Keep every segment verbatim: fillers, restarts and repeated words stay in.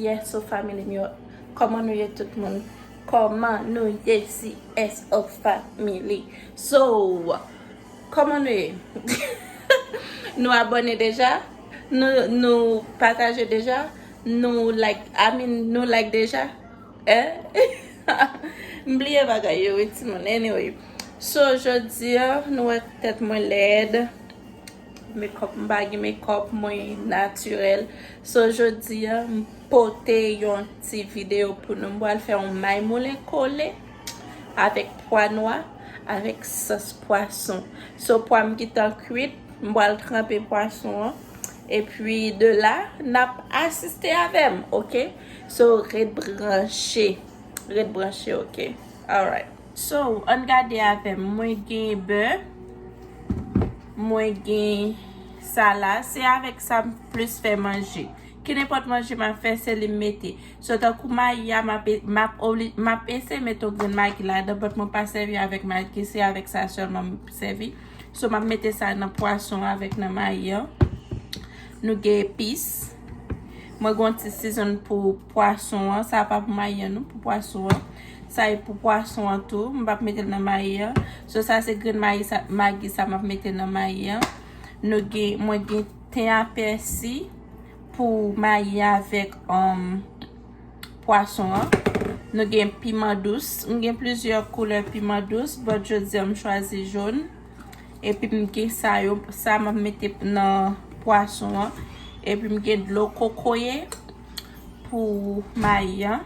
Yes, so family m yo, kòman nou ye tout moun? Kòman nou ye, C S O family? So, kòman nou ye? Nou abòne deja? Nou, nou pataje deja? Nou like, I mean, nou like deja? Eh? M bliye bagay yo, wi, timoun. Anyway. So, jodi a, nou wè tèt mwen lèd. Makeup, m pa gen makeup, mwen natirèl. So, jodi a, m pote yon ti videyo pou nou. M pral fè yon may moulen kole avèk pwa nwa, avèk sòs pwason. So, pwa m gentan kwit, m pral tranpe pwason an. Epi de la, n ap asiste avè m, oke? So, ret branche. Ret branche, oke? Alright. So, ann gade avè m. Mwen gen bè. Mwen gen sa la. Se avèk sa m plis fè manje. Kenenpòt manje m ap fè, se li m mete. So, tankou mayi a, m ap, m ap obli-, m ap eseye mete yon grenn magi ladan, but mwen pa sèvi avèk magi, se avèk sa sèlman m sèvi. So, m ap mete sa nan pwason avèk nan mayi an. Nou gen epis. Mwen gen yon ti season pou pwason an. Sa pa pou mayi an, non, pou pwason an. Sa e pou pwason an tou. M p ap mete l nan mayi an. So, sa se grenn mayi sa, magi sa m ap mete nan mayi an. Nou gen, mwen gen ten a pèsi pou mayi avèk, um, pwason an. Nou gen piman dous. M gen plizyè koulè piman dous, but jodi a m chwazi jòn. Epi m gen sa yo, sa m ap mete nan pwason an. Epi m gen dlo kokoye pou mayi an.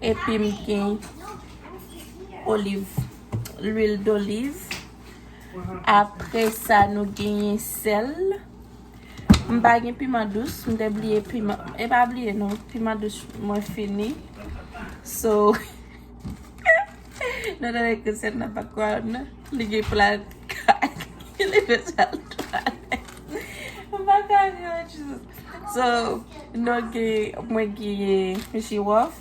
Epi m gen oliv, lwil doliv. Apre sa, nou genyen sèl. M pa gen piman dous, m te bliye piman. E pa bliye non, piman dous mwen fini. So, nou tande ke sèl nan pa kwè non. Li gen plat kay. Li fè sal twalèt. M pa ka ri, Jesus. So, nou gen, mwen gen jiwòf.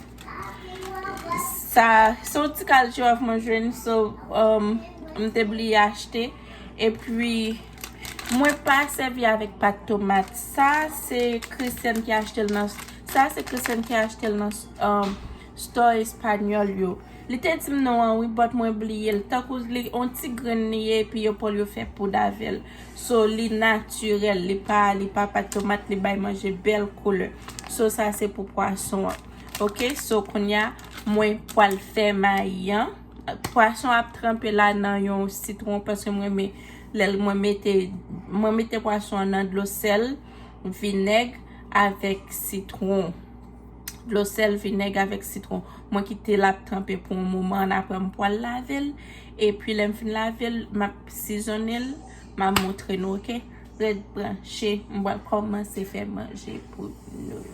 Sa, se yon ti kal jiwòf mwen jwenn, so, um, m te bliye achte. Epi, mwen pa sèvi avèk pat tomat. Sa, se Christian ki achte l nan, sa, se Christian ki achte l nan, um, store espanyòl yo. Li te di m non an, wi, but mwen bliye l. Tankou li, yon ti grenn li ye, epi yo pran l, yo fè poud avè l. So, li natirèl, li pa, li pa pat tomat, li bay manje bèl koulè. So, sa, se pou pwason an. Oke, so, kounye a, mwen pral fè mayi an. Pwason ap tranpe la nan yon sitwon, paske mwen renmen lè mwen mete, mwen mete pwason an nan dlo sèl, vinèg avèk sitwon. Dlo sèl, vinèg avèk sitwon. Mwen kite l ap tranpe pou yon moman, apre m pral lave l. Epi lè m fin lave l, m ap sizonnen l, m ap montre nou, oke? Ret branche, m pral kòmanse fè manje pou nou.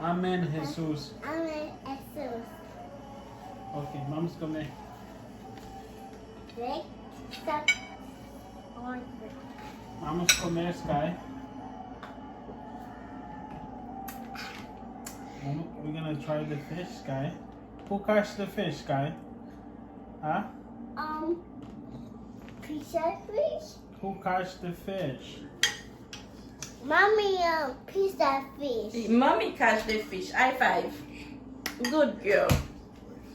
Amén, Jesús. Amén, Jesús. Ok, vamos comer. Wait, stop. Order. Vamos comer, Sky. Vamos- We're gonna try the fish, Sky. Who catch the fish, Sky? Huh? Um, pizza fish? Who catch the fish? Mommy, um, pizza fish. Mommy catch the fish. High five. Good girl.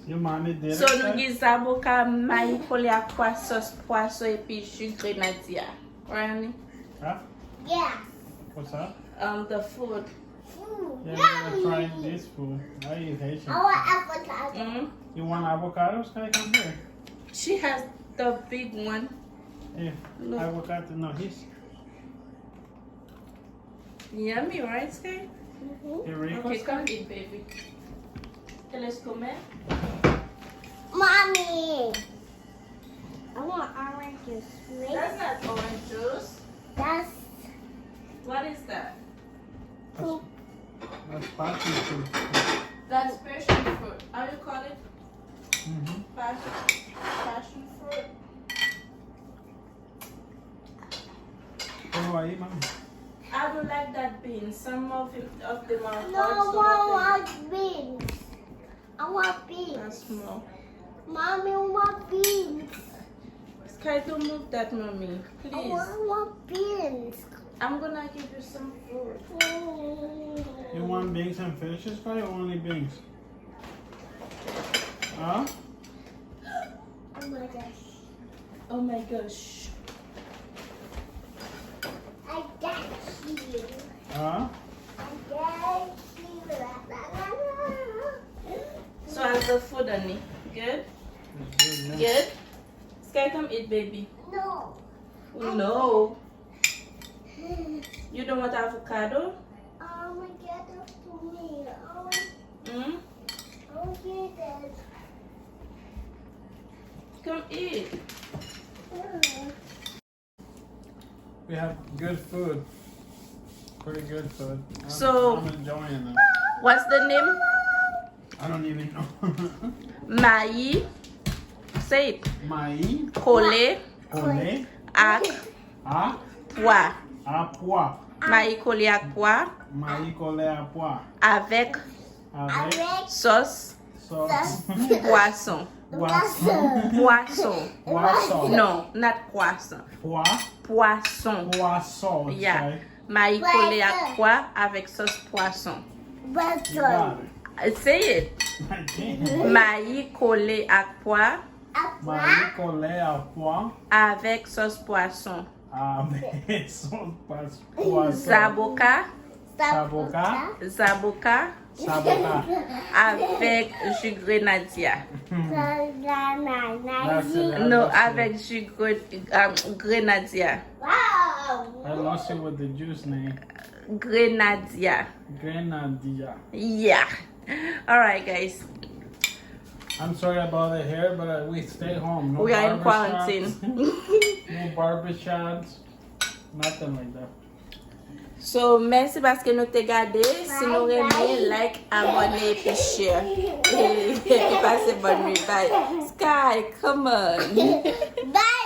Your mommy did So it, nou Sky? Gen zaboka, mayi kole ak pwa, sòs pwason epi ji grenadya. Right? Huh? Yeah. What's up? Um, the food. Ooh, Yeah, we're gonna try yummy. This food. I eat Haitian. I want avocado. Mm. You want avocados? Sky, come here. She has the big one. Hey, No. Avocado, no, he's Yummy, right, Sky? Mhm. Qué rico, Okay, come Sky. Eat, baby. ¿Quieres comer? Mommy, I want orange juice, please. That's not orange juice. That's What is that? poop. That's passion fruit. That's passion fruit. How you call it? Mm-hmm. Passion, passion fruit. Kòman w ye, mami? I don't like that beans. Some of, it, of them are No, hard. I Some of them want beans. I want beans. That's small. Mommy, I want beans. Sky, don't move that, mommy. I Please. want, I want beans. I'm gonna give you some food. Mm. You want beans and fish, Sky, or only beans? Huh? Oh my gosh. Oh my gosh. I got you. Huh? I got you. So how's the food, honey? Good? It's good, man. Good? Sky, come eat, baby. No. No. You don't want avocado? Um, I got it for me. Um, Mm? I'll get it. Come eat. Mm. We have good food. Pretty good food. I'm, So- I'm enjoying it. What's the name? I don't even know. Mayi. Say it. Mayi, Kole kole, ak a, pwa. a pwa. Mayi kole ak pwa Mayi kole a pwa. Avèk Avèk Avec sòs sòs pwason. pwason. Pwason. Pwason. No, not kwason. Pwa, Pwason. pwason. Yeah. Mayi kole ak pwa avèk sòs pwason. You got Boston. it. Say it. I can't. Mayi kole ak pwa Mayi kole a pwa. Avèk sòs pwason. Avèk sòs pwason. Zaboka. Zaboka. Zaboka. Zaboka. Avèk ji grenadya. That's it. No, avèk ji gre- um, grenadya. Wow. I lost it with the juice name. Grenadya. Grenadya. Yeah. Alright, guys. I'm sorry about the hair, but uh, we stay home. No We are in barber shops. Quarantine. No barber shops. Nothing like that. So, mèsi paske nou te gade. Si nou renmen, like, abòne epi share. Epi pase bòn nuit. Bye. Sky, come on. Bye.